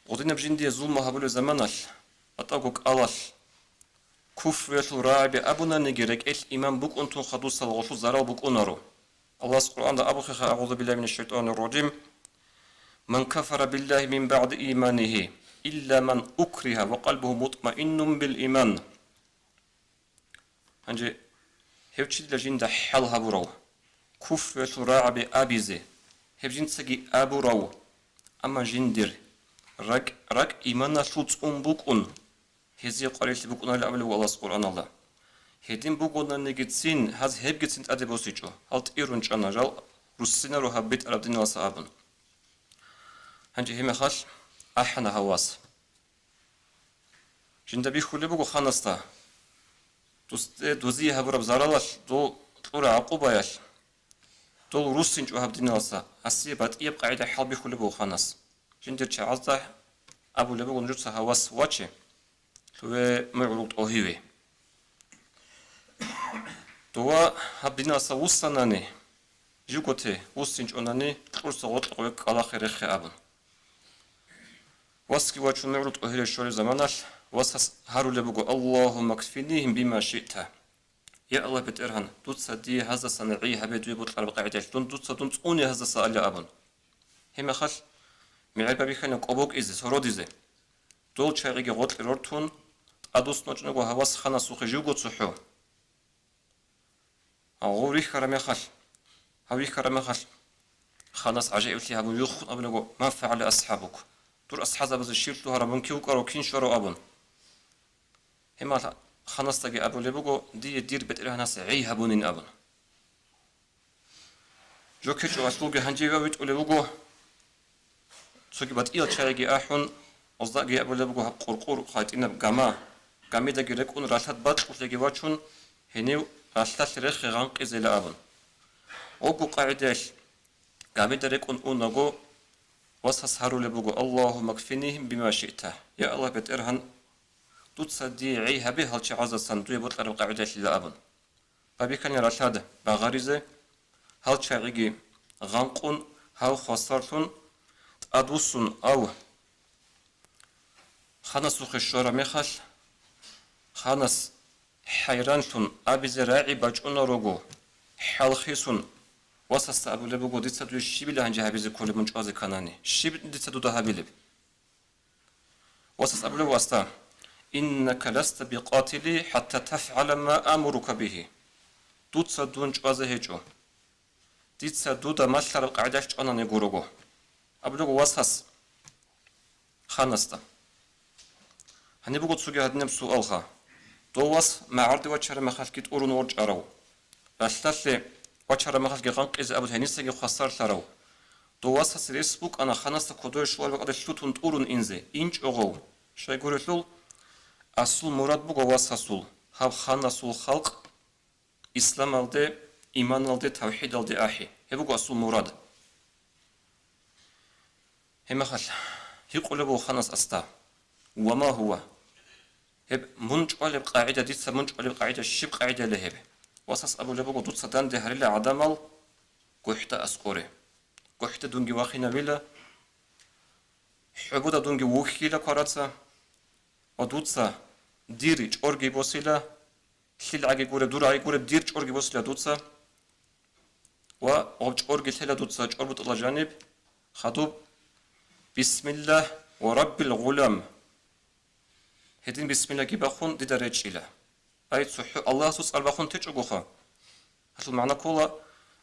Гъодинаб жиндие зулму гьабулеб заманалъ, батӀаго кӀалалъ, куфруялъул рагӀаби абунаниги, рекӀелъ иман букӀун тун хадусал гъолъул зарал букӀунаро. Аллагьас Къуръанда абухъеха: «أعوذ بالله من الشيطان الرجيم. من كفر بالله من بعد إيمانه إلا من أكره وقلبه مطمئن بالإيمان». Гьанже гьев чи дила жинда хӀал гьабурав, куфруялъул рагӀаби абизе, гьеб жинцаги абурав, амма жиндир ракӀ, ракӀ иманалъул цӀун букӀун, гьезие къварилъи букӀунарила абулеб Аллагьас Къуръаналда. Гьедин бугонаниги цин, гьаз гьебгицин тӀаде босичӀо, гьал тӀирун чӀана, жал руссинаро гьаб битӀараб диналъа абун. Гьанже гьеб мехалъ ахӀана гьав вас. Жинда бихьулеб буго ханасда, дусде, дузие гьабураб заралалъ, дол кьураб гӀакъубаялъ, дол руссинчӀо гьаб диналъа, гьасие батӀияб къагӀида хӀалбихьулеб буго ханас. Жиндир чагӀазда абулеб буго: «Нужеца гьав вас ваче, лъуве мугӀрул тӀогьиве». Дова гьаб диналъа вуссанани, живго те, вуссинчӀонани, кьурса гъоркье къвекӀ кӀалахъе рехе абун. Васги вачун мугӀрул тӀогьире щолеб заманалъ, васас гьарулеб буго: «Аллагьумма кфинигьим бима шиъта». Я Аллагь БетӀергьан, дуца дие гьаздасан гӀей гьабе дуе бокьараб къагӀидалъ, дун дуца дун цӀуне гьаздаса, али абун. Гьеб мехалъ мегӀер бабихьана кӀобокӀизе, сородизе. Дол чагӀиги гъоркье рортун, тӀадвуссун вачӀунаго гьав вас ханасухъе живго цохӀо. Гъов вихьараб мехалъ, гьав вихьараб мехалъ, ханас гӀажаиблъи гьабун виххун абунаго: «Ма фагӀала асхӀабук?» Дур асхӀазабазе щиб лъугьараб, мун кив вукӀарав, кин щварав абун. Гьеб мехалъ ханасдаги абулеб буго: «Дие дир БетӀергьанас гӀей гьабунин», – абун. Жо ккечӀо, гьалъулги гьанже витӀулеб буго. Цоги батӀиял чагӀиги ахӀун, оздаги абулеб буго гьаб къуркъур хъайтӀинаб гама, гамидаги рекӀун ралъад бакьулъеги вачун, гьенив ралъдалъ рехе гъанкъизейила абун. Гъогго къагӀидаялъ гамида рекӀун унаго, васас гьарулеб буго: «Аллагьумма кфинигьим бима шиъта». Я Аллагь БетӀергьан, дуца дие гӀей гьабе гьал чагӀаздасан дуе бокьараб къагӀидалъила абун. Бабихьана ралъад багъаризе, гьал чагӀиги гъанкъун, гьав хвасарлъун тӀадвуссун, ав ханасухъе щвараб мехалъ, ханас хӀайранлъун абизе рагӀи бачӀунарого, хӀалхисун, васасда абулеб буго: «Дица дуе щибила гьанже гьабизе кколеб мун чӀвазе кканани? Щиб дица дуда гьабилеб?» Васас абулеб васда: «Иннака ласта бикъатили хӀатта тафгӀала ма амурука бигьи». Дуца дун чӀвазе гьечӀо. Дица дуда малъараб къагӀидалъ чӀванани гурого, абулего васас ханасда. Гьаниб буго цоги гьадинаб суалха. Дов вас магӀарде вачараб мехалъги тӀурун ворчӀарав, ралъдалъе вачараб мехалъги гъанкъизе абун гьенисаги хвасарлъарав. Дов васасе рес букӀана ханасда кодове щвараб бакӀалде лъутун тӀурун инзе, инчӀого. Щайгурелъул, асул мурад буго васасул, гьаб ханасул халкъ исламалде, иманалде, тавхӀидалде ахӀи. Гьеб буго асул мурад. Гьеб мехалъ гьикъулеб буго ханас асда: «Ва ма гьува?» Гьеб мун чӀвалеб къагӀида, дица мун чӀвалеб къагӀида, щиб къагӀидайила гьеб? Васас абулеб буго: «Дуца данде гьарила гӀадамал гохӀда аскӀоре. ГохӀде дунги вахинавила, хӀубуда дунги вухьила квараца, ва дуца дир чӀорги босила, лъил гӀаги гуреб, дур гӀаги гуреб, дир чӀорги босила дуца, ва гъоб чӀорги лъела дуца чӀорбутӀала жаниб, хадуб, бисмиллагь ва раббил гъулам. Гьедин бисмиллагьги бахун дида речӀчӀила. Ай, цохӀо Аллагьасул цӀар бахун течӀогоха. Гьалъул магӀна ккола,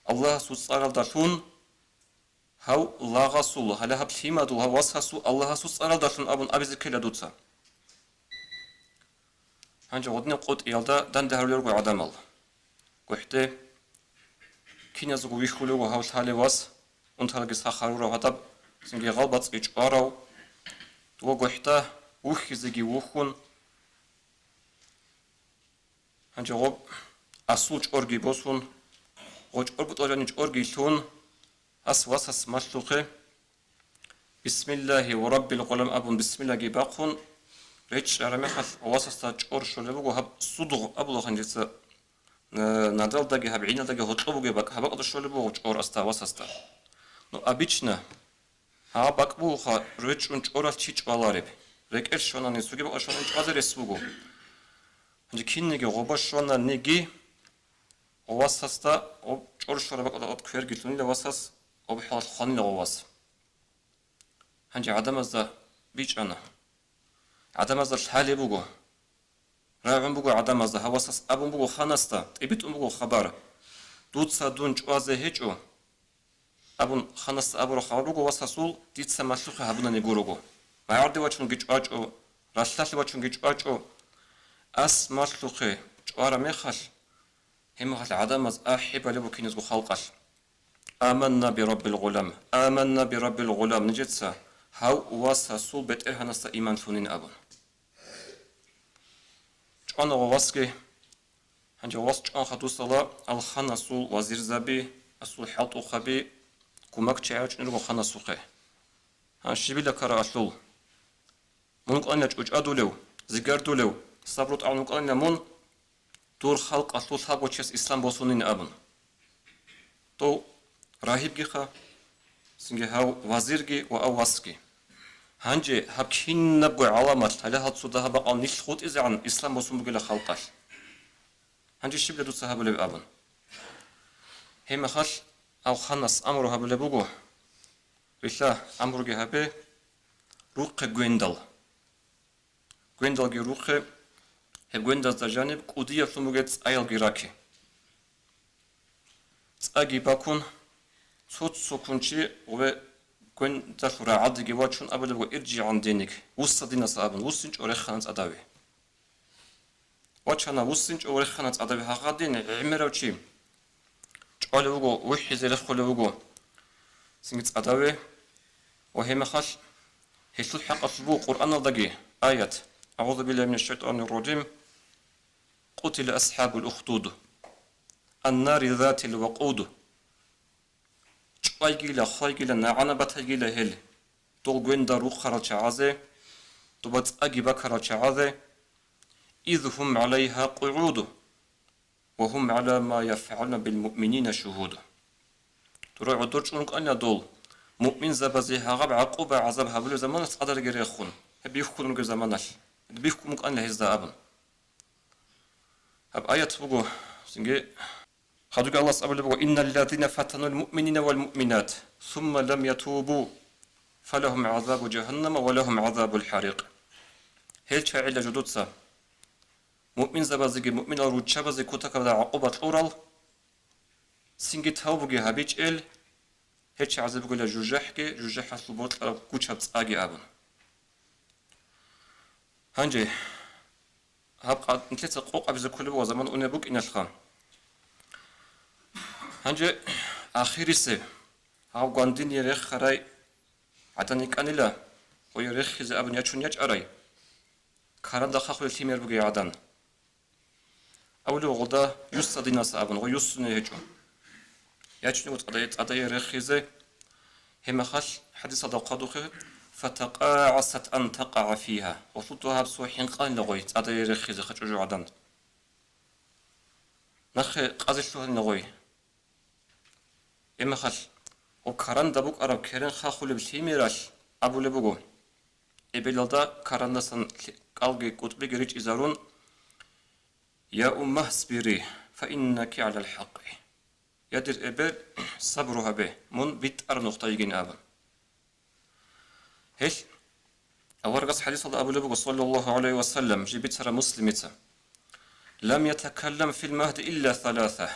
Аллагьасул цӀаралдалъун гьав лагъасул, гьале гьаб лъимадул, гьав васасул Аллагьасул цӀаралдалъун абун абизе ккела дуца. Гьанже гъодинаб къотӀиялда данде гьарулел руго гӀадамал. ГохӀде киназего вихьулев вуго гьав лъалев вас, унтаралги сах гьарурав гьадаб, цинги гъалбацӀги чӀварав, ва гохӀда вухьизеги вухьун, гьанже гъоб асул чӀорги босун, гъо чӀорбутӀал жаниб чӀорги лъун, ас васас малъухъе, бисмиллагьи ва раббил гъулам абун бисмиллагьги бахъун, речӀчӀараб мехалъ васасда чӀор щолеб буго, гьаб судгъ абула гьанжеца, э, надралдаги гьаб гӀиналдаги гьоркьоб бугеб бакӀ, гьаб бакӀалда щолеб буго чӀор асда васасда. Ну, обычно гьаб бакӀ бугоха, речӀчӀун чӀоралъ чи чӀвалареб. РекӀелъ щванани, цоги бакӀалда щванани чӀвазе рес буго. Гьанже кинниги гъоба щвананиги, васасда гъоб чӀор щвараб бакӀалда кверги лъунила васас, гъоб хӀалалъ хванила гъов вас. Гьанже гӀадамазда бичӀчӀана. ГӀадамазда лъалеб буго, рагӀун буго гӀадамазда, гьав васас абун буго ханасда, тӀибитӀун буго хабар: «Дуца дун чӀвазе гьечӀо», абун ханасда абураб хабар буго васасул, дица малъухъе гьабунани гурого. МагӀарде вачунги чӀвачӀо, ралъдалъе вачунги чӀвачӀо. Ас малъухъе чӀвараб мехалъ, гьеб мехалъ гӀадамаз ахӀи балеб букиназго халкъалъ: «Аманна би раббил гъулам, аманна би раббил гъулам», нижеца гьав васасул БетӀергьанасда иман лъунин абун. ЧӀвана гъов васги. Гьанже вас чӀван хадусала ал ханасул вазирзаби, асул хӀалтӀухъаби, кумакчи гӀечӀун руго ханасухъе. Гьан щибила ккара алъул? Мун вукӀанила чӀучӀадулев, зигардулев, сабру тӀагӀун вукӀанила мун, дур халкъалъул лъабго чияс ислам босунин абун. Дов рагьибгиха, цинги гьав вазирги ва гьав васги. Гьанже гьаб кинабго гӀаламат, гьале гьал цо дагьаб бакӀал нилъ хутӀизегӀан ислам босун бугила халкъалъ. Гьанже щиб дуца гьабулеб абун. Гьеб мехалъ ал ханас амру гьабулеб буго, рилълъа, амруги гьабе, рухъе гвендал. Гвендалги рухъе, гьеб гвендазда жаниб кӀудиялъун бугеб цӀаялги раке. ЦӀаги бакун, цо-цо кунчи гъуве гвендалъул рагӀалдеги вачун абулеб буго: «ИржигӀан диник, вусса динаса», абун, вуссинчӀо рехана цӀадаве. Вачана, вуссинчӀо ва рехана цӀадаве гьагъадин гӀемерав чи. ЧӀвалев вуго, вухӀизе рехулев вуго. Цинги цӀадаве ва гьеб мехалъ гьелъул хӀакъалъулъ буго Къуръаналдаги аят: «АгӀузу биллагьи минаш шайтӀанир ражим. Къутила асхӀабул ухдуд. Аннари затил вакъуд». ЧӀвайгила, хвайгила, нагӀана батайгила гьел, дол гвенда рухъарал чагӀазе, доба цӀаги бакарал чагӀазе, «из гьум гӀалайгьа къугӀуду, ва гьум гӀала ма яфгӀалуна бил муъминина шугьуд». Дура гӀодор чӀун рукӀана дол, муъминзабазе гьагъаб гӀакъуба-гӀазаб гьабулеб заманалъ цӀадараги рехун, гьеб бихьун ругеб заманалъ, гьеб бихьун букӀанила гьезда абун. Гьаб аят буго, цинги, хадуги Аллагьас абулеб буго: «Инналлазина фатанул муъминина вал муъминат, сумма лам ятубу, фалагьум гӀазабу жагьаннама ва лагьум гӀазабул хӀарикъ». Гьел чагӀила жодоца муъминзабазеги муъминал руччабазе кутакабда гӀакъуба кьурал, цинги тавбуги гьабичӀел, гьел чагӀазе бугила жужахӀги, жужахӀалъул бокьараб гучаб цӀаги абун. Гьанже гьаб къа-, нилъеца къокъабизе кколеб ва заман унеб букӀиналъха. Гьанже ахирисеб, гьав гвандине рехарай гӀадан йикӀанила, гъое рехизе абун ячун ячӀарай, каранда хахулел лъимер бугей гӀадан. Авлу гъуда юсса динаса абун, гъо юссуне гьечӀо. Ячунего цӀадае, цӀадае рехизе, гьеб мехалъ хӀадисалда хъвадухъе: «ФатакъагӀасат ан такъагӀа фигьа». Гъолъул дугьаб цо хӀинкъанила гъой цӀадае рехизе хачӀужу гӀадан. Нахъе къазе лъугьанила гъой. Гьеб мехалъ, гъо каранда букӀараб керен хахулеб лъимералъ абулеб буго: «Эбелалда карандасан лъи-, алги кӀутӀбиги ричӀчӀизарун: «Я уммагь, сбири, фа иннаки гӀалал хӀакъи». Я дир эбел, сабру гьабе, мун битӀараб нухда йигин абун. Гьелъ аварагас хӀадисалда абулеб буго, саллаллагьу гӀалайгьи ва саллам, жиб бицараб Муслимица: «Лам ятакаллам фил магьди илля саласа».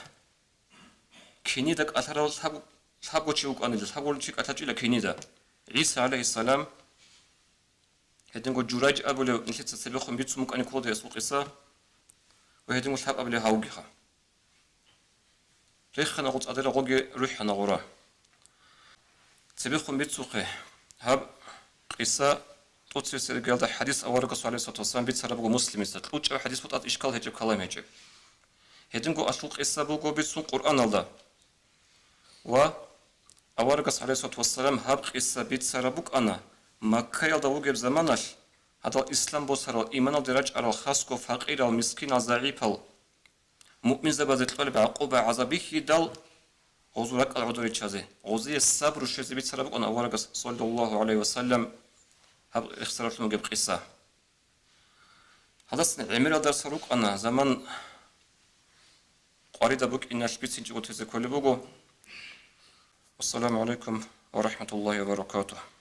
Кинида кӀалъарав лъаб-, лъабго чи вукӀанила, лъабго чи кӀалъачӀила кинида. ГӀиса гӀалайгьиссалам, гьединго Журайж абулев нилъеца цебехун бицун букӀани ккола гьесул къиса, ва гьединго лъабабилев гьавгиха. Рехана гъоцӀадера гъоги рухӀана гъура. Цебехун бицухъе, гьаб къиса тӀоцебесеб иргаялда хӀадис аварагасул гӀалайгьиссалату вассалам бицараб буго Муслимица, кьучӀаб хӀадис бутӀа, ишкал гьечӀеб, калам гьечӀеб. Гьединго алъул къиса буго бицун Къуръаналда. Ва аварагас гӀалайгьиссалату вассалам гьаб къиса бицараб букӀана Маккаялда вугеб заманалъ, гьадал ислам босарал, иманалде рачӀарал хасго факъирал, мискинал, загӀипал муъминзабазе кьолеб гӀакъуба-гӀазаб бихьидал, гъозул ракӀал гӀодор риччазе, гъозие сабру щвезе бицараб букӀана аварагас, саллаллагьу гӀалайгьи ва саллам, гьаб рехсаралъун бугеб къиса. Гьадасан гӀемерал дарсал рукӀана, заман къваридаб букӀиналъ бицинчӀого тезе кколеб буго. Вассаламу гӀалайкум ва рахӀматуллагьи ва баракатугь.